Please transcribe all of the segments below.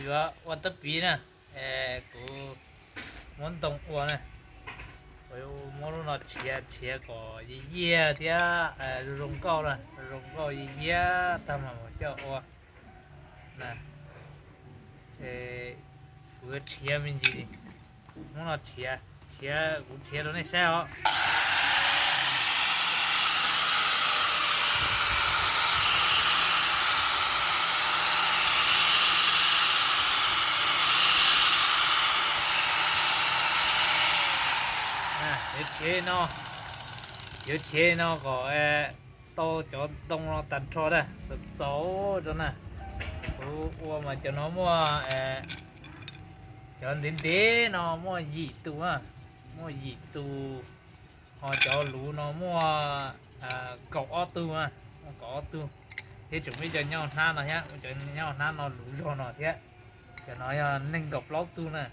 Yuav ua tawb piv na, kuv muab ntoo ua na, kuv muab lub no rhiav, rhiav kom yiag yiag thiab zoo zoo nkauj na, zoo zoo nkauj yiag yiag tag mas mus coj ua na. Kuv yuav rhiav me ntsis, muab no rhiav, rhiav, kuv rhiav rau nej saib os. Yuav rhiav no, yuav rhiav no kom tau cov ntoo no tag nrho na, txaus txaus rau na. Kuv ua mas cov no muaj, cov ntev ntev no muaj yim tus, muaj yim tus, ho cov luv no muaj kaum ob tug, muaj kaum ob tug, thiab tseem muaj ib co nyob hnab no thiab, muaj cov nyob hnab no luv zog no thiab. Cov no yog nees nkaum plaub tug na.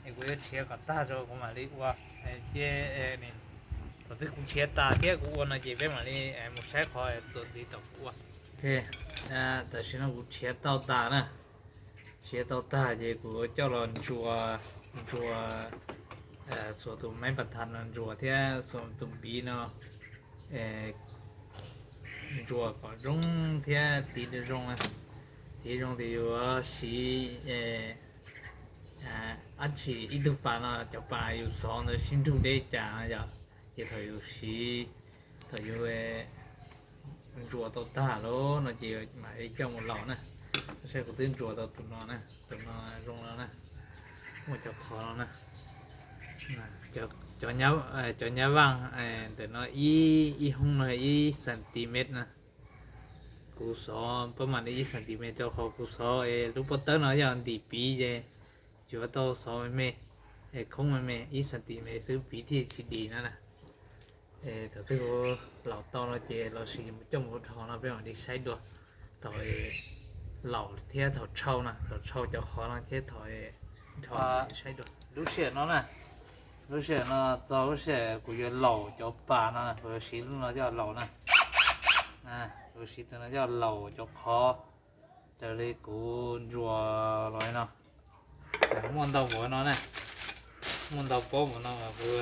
Es kuv yuav rhiav kom tag tso kuv mam li ua. Ces thaum twg kuv rhiav tas thiab kuv ua no ces peb mam li mus saib qhov txuas ntxiv tom kuv ua. Tam sim no kuv rhiav tau tas na, rhiav tau tag ces kuv coj los ntsuas, ntsuas, xuas tus maiv pas thas no ntsuas thiab xuas tus npiv no ntsuas kom zoo thiab tiv zoo. Tiv zoo ces yuav siv dab tsi ib tug pas no, cov pas yus xov ntawd sib nrug deb cas no yom, ces thaum yus siv, thaum yus ntsuas tau tag lawm no ces mam li coj mus laus na. Saib kuv twb ntsuas tau tus no na, tus no zoo no na, muaj cov qhov no na. Cov nyab vaj ntawm no ib, ib hoob no ib centimet na. Kuv xov pab mam li ib centimet rau qhov kuv xov es lub pob tawb no yog ntim piv ces yuav tau xov me me, es khoob me me ib centimet xwb piv thiaj tsis dim no na. Thaum twg kuv laus tau no ces los sis coj mus rho no peb mam li saib dua. Thaum laus thiab thaum tshau no, thaum tshau cov qhov no thiab thaum rho saib dua. Lub sij hawm no na, lub sij hawm no txog lub sij hawm kuv yuav laus cov pas no, kuv yuav siv lub no coj laus na. Kuv siv tus no coj laus cov qhov raws li kuv ntsuas los li no. Muaj ntau npaum no na, muaj ntau pob npaum no kuv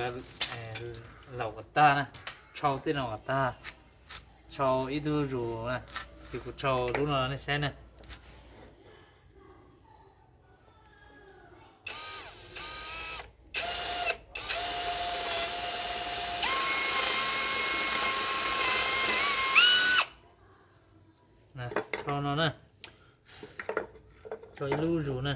laus kom tag na, tshau tej no kom tag, tshau ib tug zus na, ces kuv tshau lub no nej saib na. Tshau no na, tshau ib lub zus na.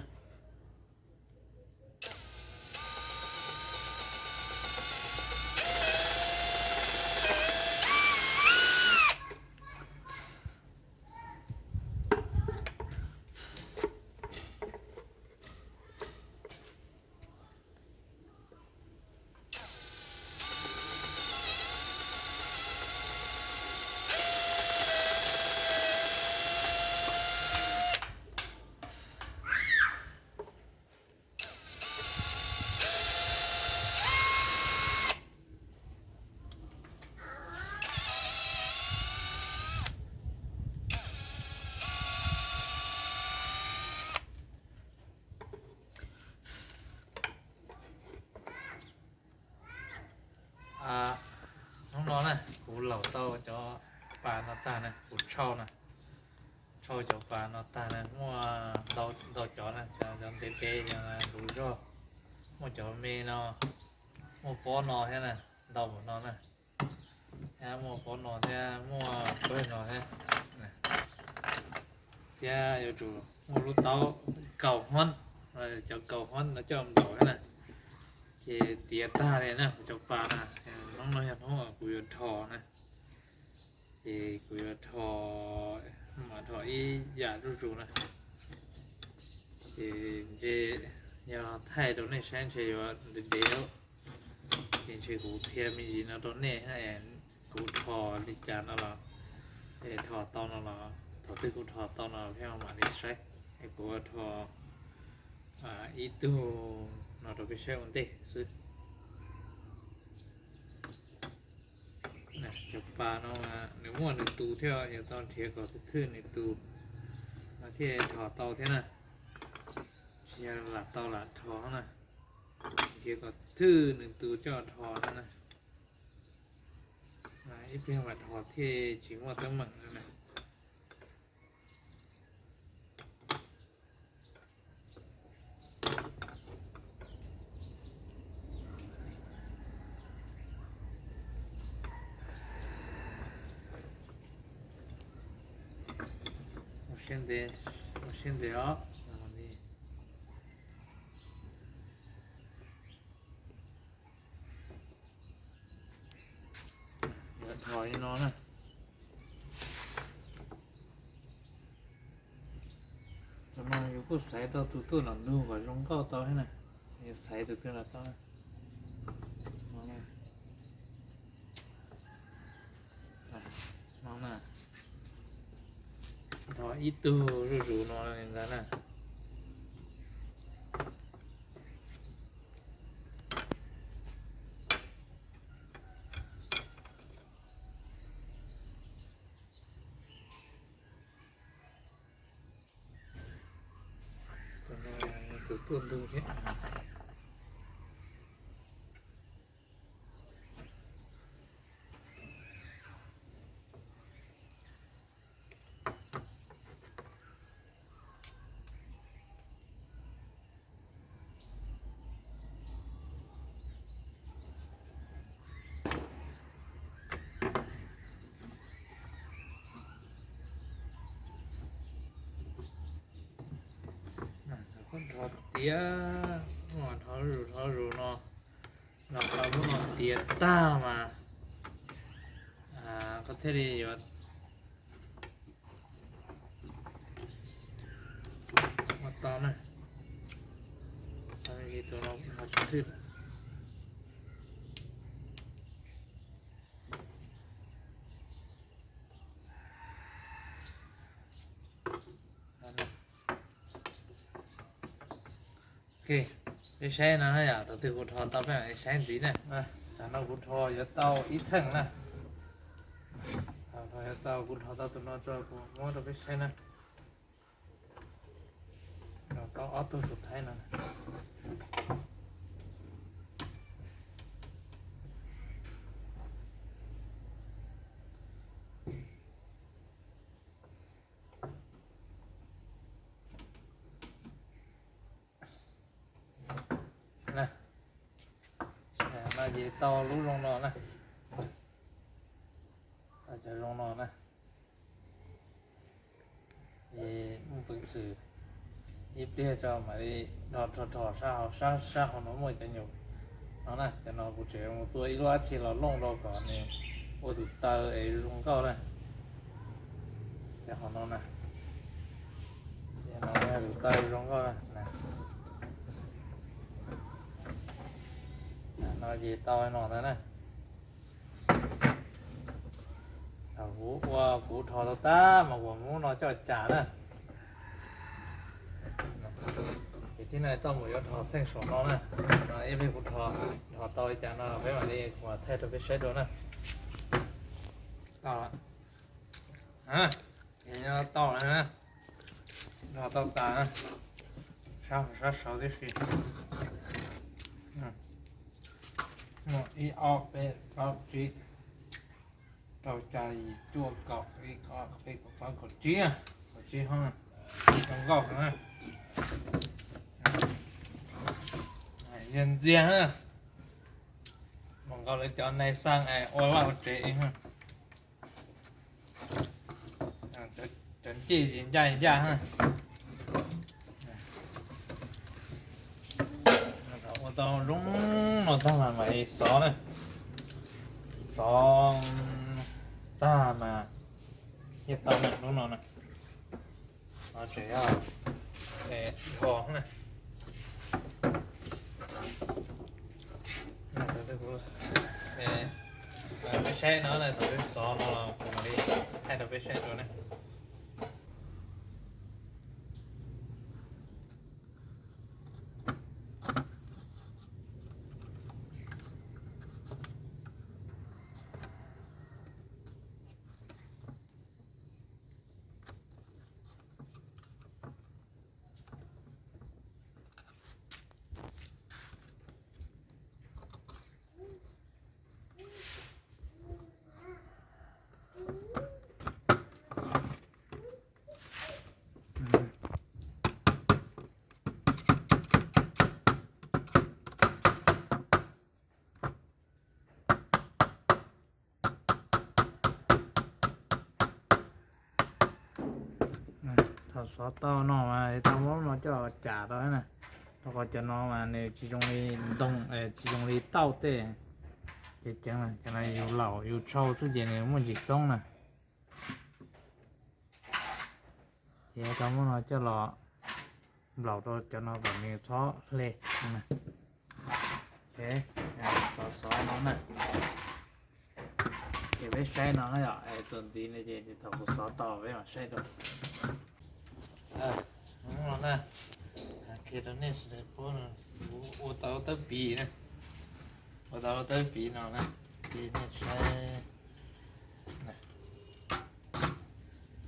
Hnub no na, kuv laus tau cov pas no tag na, kuv tshau na, tshau cov pas no tag na, muaj ntau cov na, cov ntev ntev cov luv zog, muaj cov me no, muaj pob no thiab na, ntau npaum no na, thiab muaj pob no thiab muaj pawg no thiab, thiab yuav tsum muaj lub taub kaus hmab, cov kaus hmab no coj nplaum thiab na. Ces tiav tag li na, kuv cov pas na, hnub no yog hnub kuv yuav rho na, ces kuv yuav rho, mam rho ib yam zuj zus na. Ces ntshe yog thaij rau nej saib ntshe yuav ntev ntev, ces ntshe kuv qhia me ntsis no rau nej, kuv rho li cas no los, es rho tau no los thaum twg kuv rho tau no peb mam li saib. Es kuv rho ib tug no rau peb saib ua ntej xwb. Cov pas no nws muaj nws tus thiab, yuav tau nrhiav kom thwj thwj nws tus no thiaj rho tau thiab na. Yog lam tau lam dhos na, nrhiav kom thwj nws tus coj dhos no na. Ib pliag mam dhos thiaj tsis muaj teeb meem no na. Ua siab ntev os. Yuav dhos li no na. Tus no yus kuj xaiv tau tus tuaj los nug kom zoo nkauj tau thiab na. Yus xaiv tus twg los tau. No na, dhos ib tug zuj zus no li ntawd na. Tus no tus tuaj ntug thiab. Dhos tiav, dhos zus dhos zus no, los tau lub no tiav tag mas koj thiaj li yuav ua tau na. Tus no ho tsis thwj lawm. Ok, peb saib no yom, thaum twg kuv dhos tau peb mam li saib ntxiv na. Tsam no kuv dhos yuav tau ib txheej na. Thaum dhos yuav tau kuv dhos tau tus no tso kuv muab rau peb saib na. Dhos tau ob tug xus thaib no. No ces tau lub zoo no na. Tau cov zoo no na. Es muaj peev xwm ib pliag tso mam li dhos dhos dhos sab hauv, sab sab hauv no muaj cov nyuam no na. Cov no kuv tseem mus tua ib lub dab tsi los looj rau kom nws ua tus taw es zoo nkauj na. Cov hauv no na, cov no yog tus taw zoo nkauj na. No ces tau no ntawd na. Thaum kuv ua kuv dhos tau tag mas kuv muab no coj cas na. Ces tib neeg tuaj mus yuav dhos txheej saum no na. No ib pliag kuv dhos, dhos tau li cas no peb mam li kuv thaij rau peb saib dua na. Tau lawm. Ces nyob tau lawm na. Dhos tau tas na. Sab hauv sab saud tib si. Ib ob peb plaub tsib rau xya yim cuaj kaum ib kaum ob kaum peb kaum plaub kaum tsib, kaum tsib hoob. Zoo nkauj heev na. Ntxiag ntxiag na. Mus nkaus lawv cov nais xaa es ua vaj ua tsev. Cov ncej ncaj ncaj. Ua tau zoo no tag mas mam li xov na. Xov tag mas thiaj tau lub no na. No tseem yog dhos na. Peb saib no na, thaum peb xov no los kuv mam li thaij rau peb saib dua na. Xov tau no mas tau muab no coj los cam rau na, rau qhov cov no mas nws tsis zoo li ntoo, tsis zoo li tauj tej. Ces ceev, cov no yus laus yus tshau xwb ces nws muaj ntsis xoob na. Ces tau muab no coj los nplaum rau cov no kom nws txhob hle. Xov xov no na, ces peb saib no yom, txuas ntxiv no ces thaum kuv xov tau peb mam saib rau. No na, qhia rau nej sawv daws paub no, kuv ua tau tawb piv na, ua tau tawb piv no na, ces nej saib.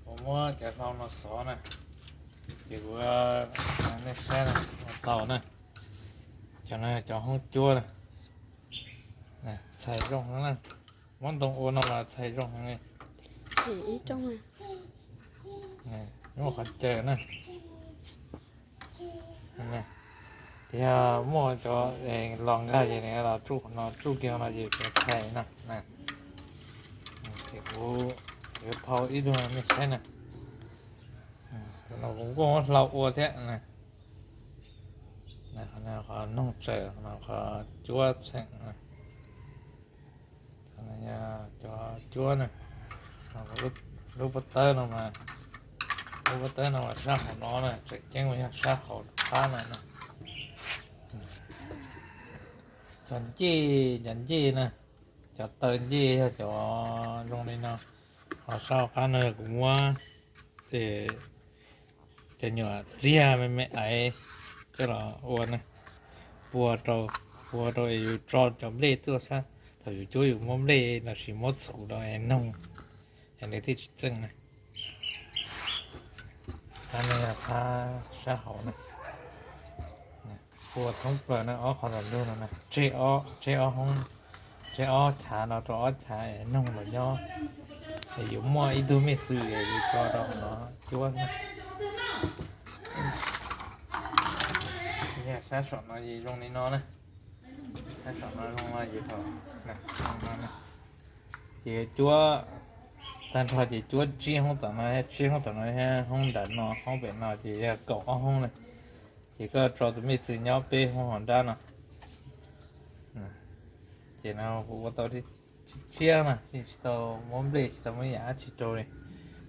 Kuv muab cov hlau no xov na, ces kuv, nej saib no, ua tau na. Cov no cov hoob cuab na, txhais zoo heev na, muab ntoo ua no mas txhais zoo heev li. Muaj qhov caws na. Ces yog muaj cov los nkag ces nws los tsuj no, tsuj kiag no ces txhais no. Ces kuv yuav phau ib tug nej saib na. Kuv kuj muab hlau ua thiab. Qhov noog tsaws, qhov cuab txheem. Cov cuab na, lub pob tawb no mas, lub pob tawb no mas sab hauv no na, tseem ceeb mas yog sab hauv qab no na. Cov ncej, cov ncej na, cov taw ncej yog cov zoo li no. Ho sab hauv qab no kuv muab cov nyuam txiag me me aiv coj los ua na, pua rau, pua rau es yus tso cov nplej tuaj sab, thaum yus cuab yus muab nplej los sis muab txhuv rau es noog, es nws thiaj tsis txeej na. Qab no yog qab sab hauv na. Pua thoob plaws na, ob qhov ntawm ntug no na, tseg ob, tseg ob chav no rau ob chav es noog los nyob. Es yus muaj ib tug me txwm es yus tso rau no cuab na. Sab saum no ces zoo li no na. Sab saum no zoo no ces thaum, ces cuab tag nrho ces cuab tsib hoob tom no, tsib hoob tom no, hoob nram no, hoob pem no ces yog kaum ob hoob na. Ces koj tso tus me txwm nyob peb hoob hauv nrab no. Ces no kuv ua tau tshiab na, yeej tsis tau muab nplej, tsis tau muab yam dab tsi rau li.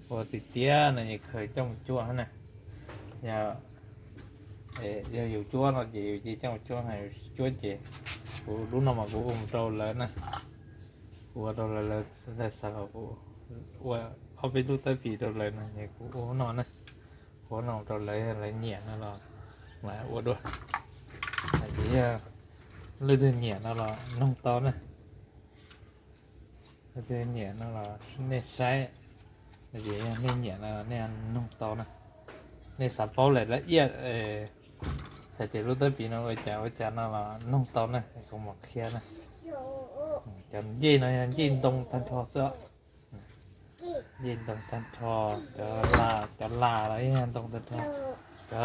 Ua tiag tiag no ces khaws coj mus cuab na. Yog, yog yus cuab no ces yus cia coj mus cuab na, yus tsis cuab ces kuv lub no mas kuv ua mus rau lawv na. Kuv ua rau lawv, lawv xav kom kuv ua ob peb lub tawb pis rau lawv no ces kuv ua no na. Ua no rau lawv, lawv nyiam no los mam ua dua. Ces yog leej twg nyiam no los noog tau na. Leej twg nyiam no los nej saib, ces yog nej nyiam no nej noog tau na. Nej xav paub lawm laj iaj hais tias lub tawb pis no ua cas ua cas no los noog tau na, kuv mam qhia na. Cov ncej no yog ncej ntoo tag nrho xwb. Ncej ntoo tag nrho, cov las, cov las los yog ntoo tag nrho. Cov